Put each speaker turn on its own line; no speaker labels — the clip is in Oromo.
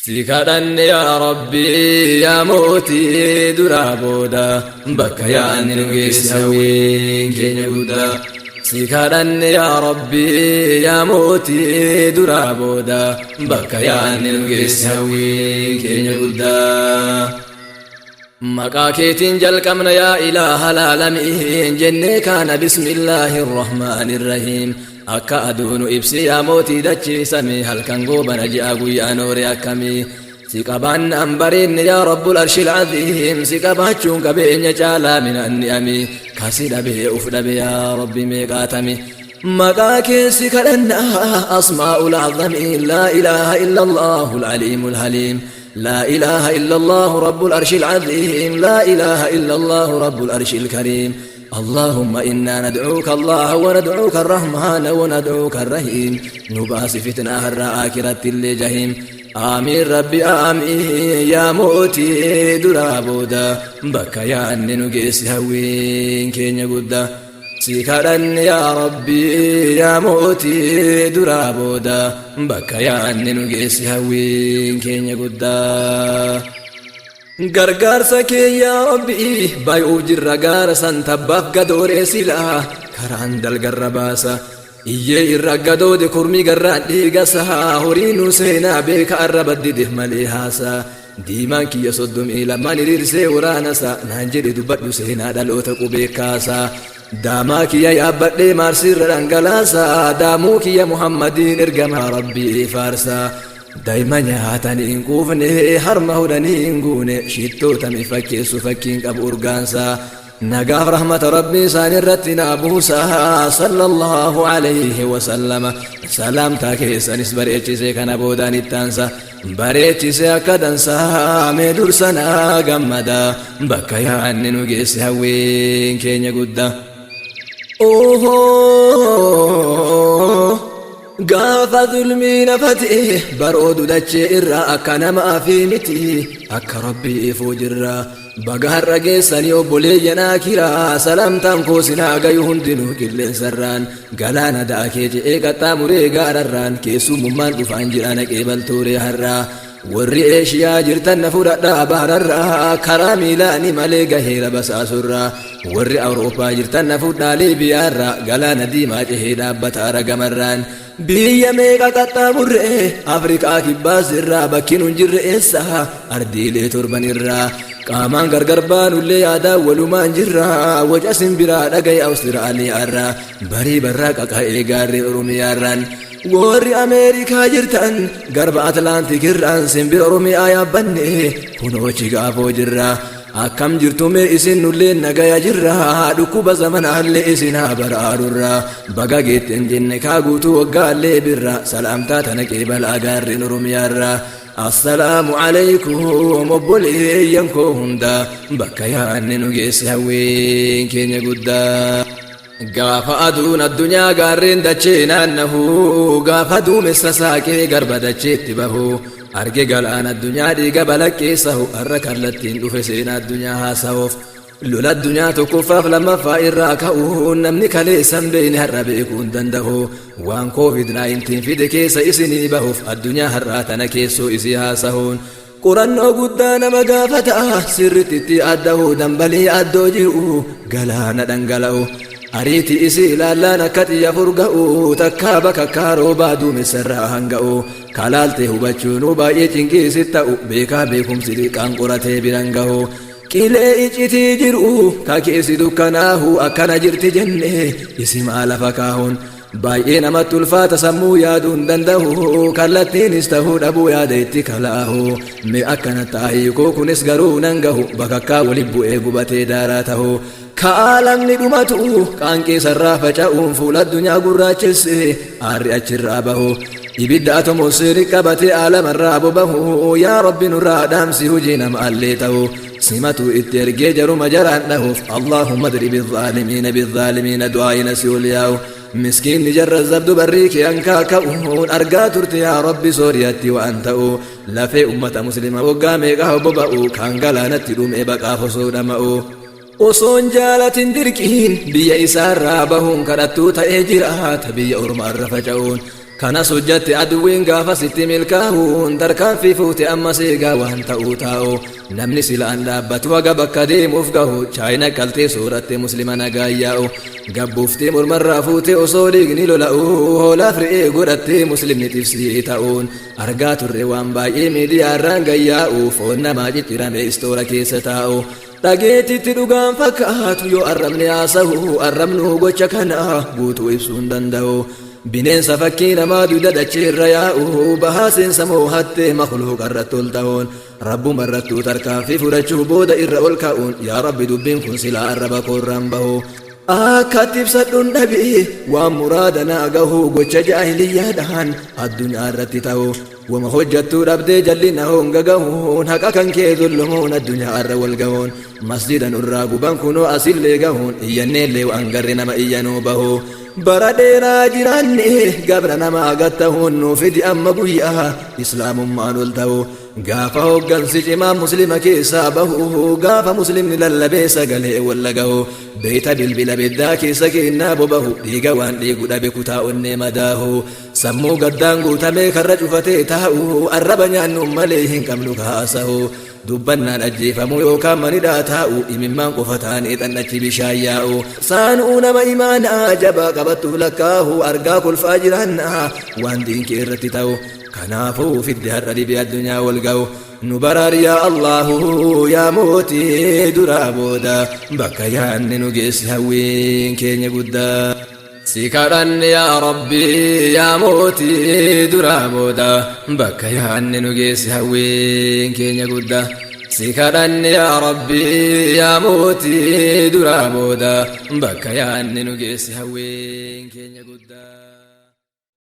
Si kadhanne yaa Rabbii yaa mootii duraa booda bakka yaadni nu geesse hawwiin keenya guddaa. Si kadhanne yaa Rabbii yaa mootii duraa booda bakka yaadni nu geesse hawwiin keenya guddaa. Maqaa keetiin jalqabna yaa ilaaha laalamiin jennee kaana bismillaahi rahmaani rahiim. Akka aduunu ibsi yaa mootii dachiisame halkan goobana ji'a guyyaa noore akkamii. Si qabaannaan bareedne yaa rabbul arshil aziim si qabaachuun qabeenya caalaa minaan ni'ami kasi dhabee uf dhabe yaa rabbi meeqaatami. Maqaa kee si kadhannaa asmaa'ul azamiin laa ilaaha illa allaahul aliimul haliim. لا إله إلا الله رب العرش العظيم لا إله إلا الله رب العرش الكريم اللهم إنا ندعوك الله وندعوك الرحمن وندعوك الرحيم نباس فتنة الآخرة اللي جهيم آمين ربي آمين يا موتي درا بودا بكا يا نجيس هوين كين يقودا Si kadhanne yaa Rabbii yaa mootii duraa booda bakka yaadni nu geesse hawwiin keenya guddaa. Gargaarsa kee yaa Rabbii bay'uuf jirra gaara san tabbaaf gadooree silaa karaan dalgarra baasa. Iyyee irra gadoode kurmii garraan dhiigasaa horii nu seenaa beeka arraba dide malee haasaa. Diimaan kiyya 32 hiriirsee waraanasa naan jedhe dubbadhu seenaa dhaloota qubee kaasaa. Daamaa kiyya yaabbadhee maarsiirra dhangalaasaa daamuu kiyya Muhammadiin ergamaa Rabbii faarsaa. Daa'ima nyaatanii hin quufne harma hudhanii hin guune shittootame fakkeessu fakkiin qabu urgaansaa. Nagaaf rahmata Rabbii isaan irratti naa buusaa sallallahu alayhi wasallama. Salaamtaa keessanis bareechisee kana boodaan ittaansa. Bareechisee akka dansaa mee dursanaa gammada bakka yaadni nu geesse hawwiin keenya guddaa. Gaafa zulmii nafate baroodu dachee irraa akka namaa fi miti akka Rabbii ifuu jirra. Baga har'a geessanii obboleeyyan akiraa salaamtaan koo sinaa gayu hundinuu qilleensarraan galaana daakee ce'ee qaxxaamuree gaararraan keessummummaan dhufaan jira naqee baltuuree har'aa. Warri Eeshiyaa jirtan na fudhadhaa bahararraa karaa miilaanii malee gaheera basaasurraa. Warri Awurooppaa jirtan na fudhaa Liibiyaarraa galaana diimaa cehee dhaabbata aragamarraan. Biyya meeqa qaxxaamurree Afrikaa kibbaas irraa bakki nun jirre eessa ardiilee torban irraa. Qaamaan gargar baanullee yaadaan walumaan jirra waca simbiraa dhagaye Awustiraaliyaarraa barii barraa qaqa'ee gaarreen Oromiyaarraan. Warri Ameerikaa jirtan garba Atlaantik irraan simbira Oromiyaa yaabbanne kunoo gaafoo jirra. Akkam jirtu mee isin nullee nagaya jirra dhukkuba zamanaallee isin haa baraarurra baga geetten jenne kaa guutuu waggaallee birra salaamtaa tana qeebalaa gaarreen Oromiyaarra. Assalaamu alaykum obboleeyyan koo hunda bakka yaadni nu geesse hawwiin keenya guddaa. Gaafa aduun addunyaa gaarreen dachee naannahu gaafa duumessa saaqee garba dacheetti bahu arge galaana addunyaa dhiiga balaqqeessahu har'a kallattiin dhufe seenaa addunyaa haasa'uuf. Lola addunyaa tokkoffaaf lammaffaa irraa ka'uun namni kaleessan beekne har'a beekuu hin danda'u. Waan COVID-19 fide keessa isinii bahuuf addunyaa har'aa tana keessoo isii haasa'uun. Qorannoo guddaa nama gaafata sirriitti itti adda'u dambalii addoo jiru galaana dhangala'u. Ariitii isii ilaallaan akka xiyya furga'u takkaa bakakkaa roobaa duumessarraa hanga'u. Kalaaltee hubachuunuu baay'ee cinqiisi ta'u beekaa beekumsi xiqqaan qoratee biran gahu. Qilee iccitii jiru ka keessi dukkanaahu akkana jirti jenne isimaa lafa kaahuun. Baay'ee namatti ulfaata sammuu yaaduu hin danda'u kallattiinis ta'uu dhabuu yaada itti kalaahu. Mee akkana taa'ii koo kunis garuu nan gahu bakakkaa waliin bu'ee gubatee daaraa ta'u. Kaalamni dhumatu qaanqee sarraa faca'uun fuula addunyaa gurraachesse aarri achirraa bahu. Ibidda atomoosfeerii qabatee aalamarraa bobahu yaa Rabbi nurraa dhaamsi hojii nama allee ta'u. Simatu itti ergee jaruma jaraan dhahuuf Allahumma adribi zaalimiina bizzaalimiina du'aa'ina si ol yaa'u. Miskiinni jarra zabdu barrii kee hankaa ka'uun argaa turte yaa Rabbi Sooriyaatti waan ta'u. Lafee ummata muslima waggaa meeqaa boba'u kan galaanatti dhumee baqaaf osoo dhama'u. Osoon jaalatin dirqiin biyya isaarraa bahuun kadhattuu ta'ee jiraata biyya ormaarra faca'uun. Kanas hojjatte aduwwiin gaafa sitti milkaa'uun tarkaanfii fuute amma seegaa waan ta'uu taa'u. Namni silaan dhaabbatu haga bakka deemuuf gahu chaayina qaltee sooratte muslima nagaa yaa'u. Gabbuuftee mormarraa fuute osoo dhiigni lola'u hoolaaf re'ee godhattee muslimni xibsii ta'uun argaa turre waan baay'ee miidiyaarraan gayyaa'u foon namaa ciccirame istoora keessa taa'u. Dhageetitti dhugaan fakkaatu yoo arrabni haasahu arrabnuu gocha kana guutuu ibsuu hin danda'u. Bineensa fakkii namaa duuda dachee irra yaa'u bahaa seensa moo hattee makluuqa irratti ol ta'uun rabbuma irrattuu tarkaanfii fudhachuu booda irra ol ka'uun yaa rabbi dubbiin kun silaa arraba koorraan bahu. Akkatti ibsadhuun dhabi waan muraada naa gahu gocha jaahiliyyaadhaan addunyaa irratti ta'u. Wama hojjattuu dhabdee jallina honga gahuun haqa kan kee zullumoon addunyaa irra wal gahuun masjida nurraa guban kunoo asillee gahuun iyyanneellee waan garri nama iyyanuu bahu. Bara dheeraa jiraanne gabra namaa gattahuun nuu fidi amma guyyaa islaamummaan ol ta'u. Gaafa hoggansi cimaa muslima keessaa bahu gaafa muslimni lallabee sagalee walla gahu beeyta bilbila biddaa keessa kennaa bobahu dhiiga waan dhiigu dhabe kutaa onnee madaahu sammuu gaddaan guutamee karra cufatee taa'u arraba nyaannuun malee hin qabnu kaasahu dubbannaan ajjeefamuu yookaan manidhaa taa'u imimmaan qofa taanee xannachi bishaan yaa'u saanuu nama imaanaa jabaa qabattuuf lakkaahu argaa kolfaa jiraannaa waan diinkee irratti ta'u kanaafuu fidde har'a dhibee addunyaa wal ga'u nu baraar yaa Allahu yaa mootii duraa booda bakka yaanni nu geessi hawwiin keenya guddaa. Si kadhanne yaa Rabbi yaa mootii duraa booda bakka yaanni nu geessi hawwiin keenya guddaa. Si kadhanne yaa Rabbi yaa mootii duraa booda bakka yaanni nu geessi hawwiin keenya guddaa.